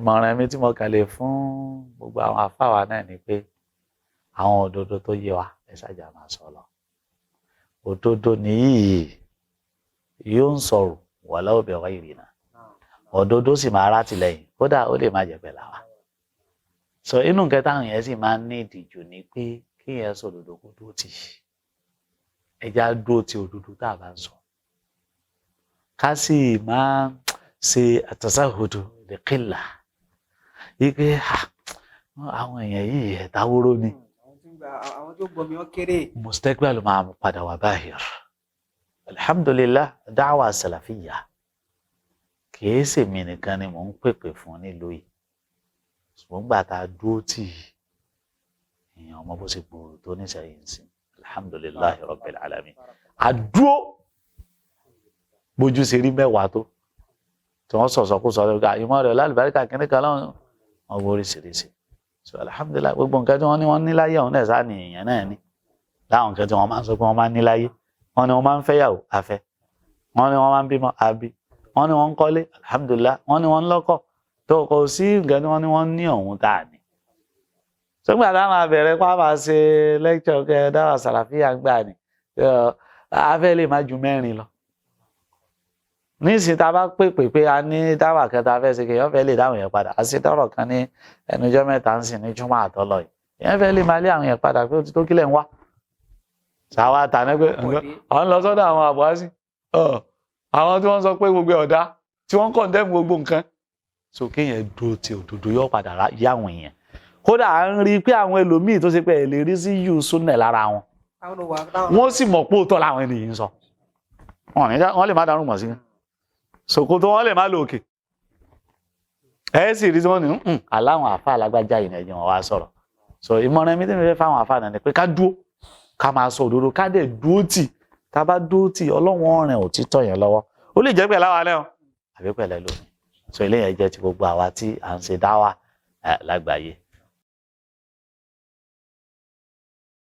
Ìmọ̀ràn mi tí mo kàn lè fún gbogbo àwọn àfáà náà ni pé àwọn òdodo tó yé wa, ẹ ṣáàjà máa sọ lọ. Òdodo nìyí yóò ń sọ̀rọ̀ walau bi ghayrina, òdodo sì máa rátìlẹ́yìn, kódà ó lè má jẹ́ pẹ̀lú àwa. So inú nǹkan táwọn yẹn sì máa ń ní ìdìjú ni pé kí yẹn sọ òdodo, kó dúró tì í. Ẹja dúró ti òdodo tá a bá ń sọ, ká sì máa ṣe àtàsáhùdù lè wípé àwọn èèyàn yìí ẹ̀dáwóró ni. Àwọn tó gbọmi wọn kéré. Mustaqbal máa padà wà báyìí. Alhamdulillah, dáwà sàlàfíyà, kìí ṣèmi nìkan ni mò ń pèpè fún nílùú yìí, ṣùgbọ́n gbà tá a dúró tì í, èèyàn ọmọ bó ṣe gbòòrò tó nísẹ̀yìn sí. Alhamdulillahi rabbil alamin, àdúró bójú ṣe rí mẹ́wàá tó tí wọ́n sọ̀sọ̀ kó sọ lọ́gà ìmọ̀ rẹ̀ lálùbáríkà kínní kan lọ́wọ́ wọn wọ oríṣiríṣi. So alhamdulillahi, gbogbo nǹkan tí wọ́n ní wọ́n ní láyé ọ̀hún náà sáà ní èèyàn náà ní láwọn nǹkan tí wọ́n máa ń sọ pé wọ́n máa ń ní láyé. Wọ́n ní wọ́n máa ń fẹ́yàwó, àfẹ́. Wọ́n ní wọ́n máa ń bímọ, àbí. Wọ́n ní wọ́n ń kọ́lé, alhamdulillahi. Wọ́n ní wọ́n ń lọ́kọ̀ tó kò sí nǹkan tí wọ́n ní wọ́n ní ọ̀hún tá a ní. Sọgbà táwọn abẹ̀rẹ̀ pa máa ṣe lecture kẹ dáwà sàlàfíà gbà ní afẹ́ lè má ju 4 lọ. Nísìnyí, tá a bá pèpè pé a ní dáwà kẹta fẹ́ ṣe, kéèyàn fẹ́ lè dáhùn yẹn padà. Àti tọrọ kan ní ẹnujọ́ 3 ń sìn ní júmọ́ àtọ́lọ yìí, èèyàn fẹ́ lè máa lé àwọn yẹn padà pé ó ti tó, kílẹ̀ ń wá. Sàwa tàná pé à ń lọ sọ́dọ̀ àwọn àbúrásì, àwọn tí wọ́n sọ pé gbogbo ọ̀dá tí wọ́n condemn gbogbo nǹkan. So kéèyàn dúró ti òdodo, yóò padà yá àwọn èèyàn. Kódà à ń rí i pé àwọn ẹlòmíì tó ṣe pé ẹ lè rí sí yù súnẹ̀ lára wọn, wọ́n sì mọ̀ pé òótọ́ làwọn ènìyàn ń sọ. Wọ́n lè má darún mọ̀ sí ṣòkòtò, wọn lè má lò òkè, ẹ sì rí tí wọ́n ní aláwọn àfa alágbájá yìí ẹ̀jẹ̀ wọn wá sọ̀rọ̀. So ìmọ̀ràn mi tí mi fẹ́ fáwọn àfa náà ni pé ká dúró, ká máa sọ òdodo, ká dẹ̀ dúró tì. Tá a bá dúró tì, Ọlọ́run ọ̀rìn òtítọ́ yẹn lọ́wọ́. Ó lè jẹ́ pẹ̀lú àwa náà àbí pẹ̀lú ẹlòmíì. So eléyẹn jẹ́ ti gbogbo àwa tí à ń ṣe dáwà lágbàáyé.